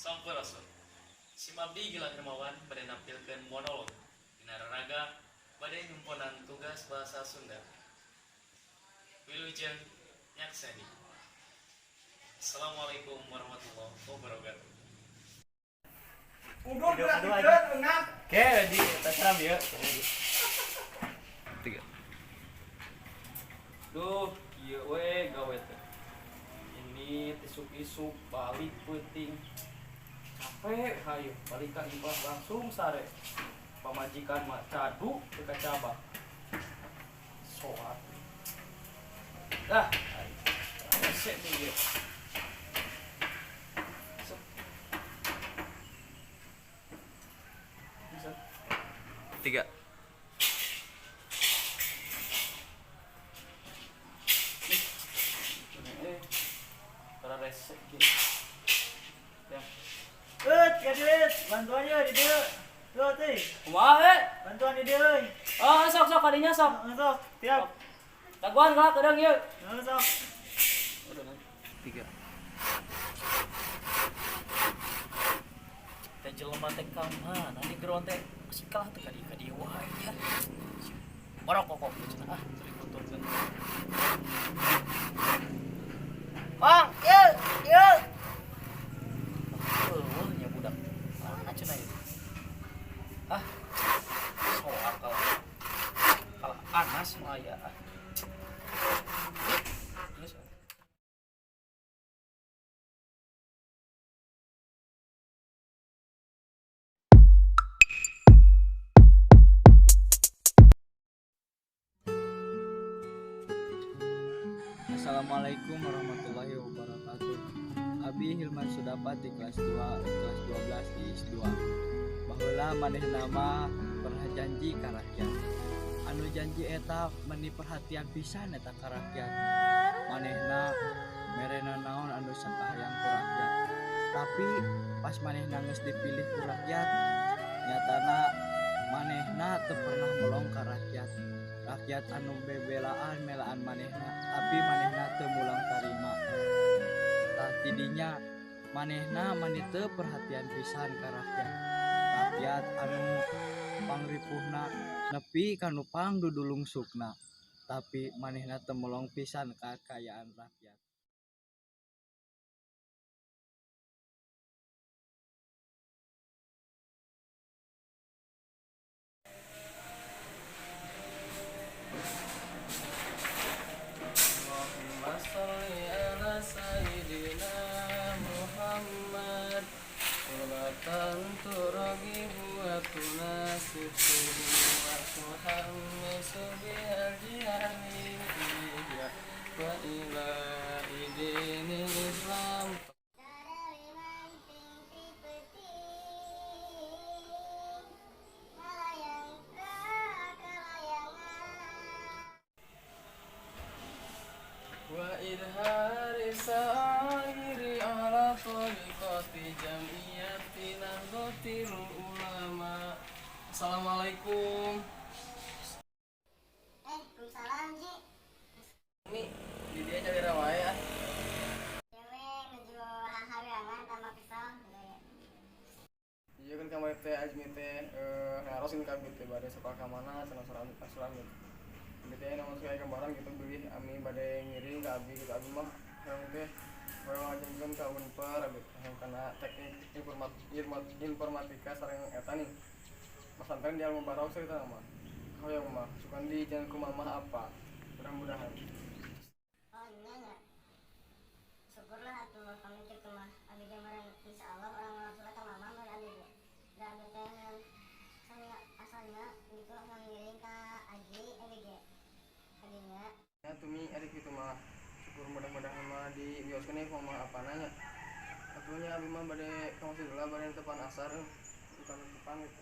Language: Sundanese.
Sampurasun. Sim abdi Gilang Hermawan bade nampilkeun monolog dina raraga bade nyumponan tugas bahasa Sunda. Wilujeng nyakseni. Assalamualaikum warahmatullahi wabarakatuh. Udur gerak engap. Oke, di tasram ya. Tiga. Duh, kieu we gawe teh. Ini isuk-isuk balik peuting. Capek hayu, balik ka imah langsung sare. Pamajikan mah cadu teu kacabak. Soat. Dah, rese nih ieu. Sok. Bisa. Tiga. Para rese kieu. Ya. Kaduit, bantuan ya di dieu. Tuh, teh. Kumaha he? Bantuan di dieu euy. Oh, sok sok kadinya sok. Sok, tiap. Taguan lah kadang yuk. Sok. Tiga. Teh jelema teh ka mana di geroan teh masih kalah teh ka dieu wae ya. Borok kok cenah ah teu. Mang, yeuh, yeuh. Eueuh nya budak. Mana cenah ieu? Ah. Soal kalah. Kalah anas mah aya ah. Geus. Assalamualaikum warahmatullahi wabarakatuh. Abi Hilman Sudapat di kelas 2, kelas 12 di IS 2. Baheula manehna mah pernah janji ka rakyat. Anu janji eta meni perhatian pisan eta ka rakyat. Manehna merena naon anu sakahayang ku rakyat. Tapi pas manehna geus dipilih ku rakyat, nyatana manehna teu pernah melong ka rakyat. Rakyat anu bebelaan melaan manehna, tapi manehna teu mulang tarima. Tah tidinya manehna mani teu perhatian pisan ka rakyat. Rakyat anu pangripuhna nepi ka nu pangdudulungsukna, tapi manehna teu melong pisan ka kaayaan rakyat. Allahumma sholli ala sayyidina Muhammad Salatan turagibu wa tunasibu wa tuhammisu bihal jihani wa ila idinil Islam. Wa idhari sa'iri ala tariqati jam'iyati nahdlatil ulama. Assalamualaikum. Waalaikumsalam, Ji. Ini di dia cari wae ah. Dewe nuju hareangan tambah kesel. Iya kan kamari teh Azmi teh ngarosin ka abi teh bade sekolah ka mana cenah surah amit. Abi teh namun suka gambaran gitu beli ami bade ngiring ka abi gitu abi mah hayang teh hoyong ngajengkeun ka Unpar abi teh hayang kana teknik informatika sareng eta nih. Pesantren di Al Mubarok cerita mah. Hoyong mah sukan di jalan ku mamah apa. Mudah-mudahan. Oh, iya nya. Syukurlah atuh kami kitu mah. Abi gambaran insyaallah orang-orang suka ka mamah meureun abi ge. Da abi teh asalnya asalnya gitu ngiring ka Aji abi ge. Tadinya Ya tumi ari kitu mah syukur mudah-mudahan mah di bioskeun ku mamah apa nanya. Atunya abi mah bade ka masjid heula bade tepan asar bukan tepan gitu.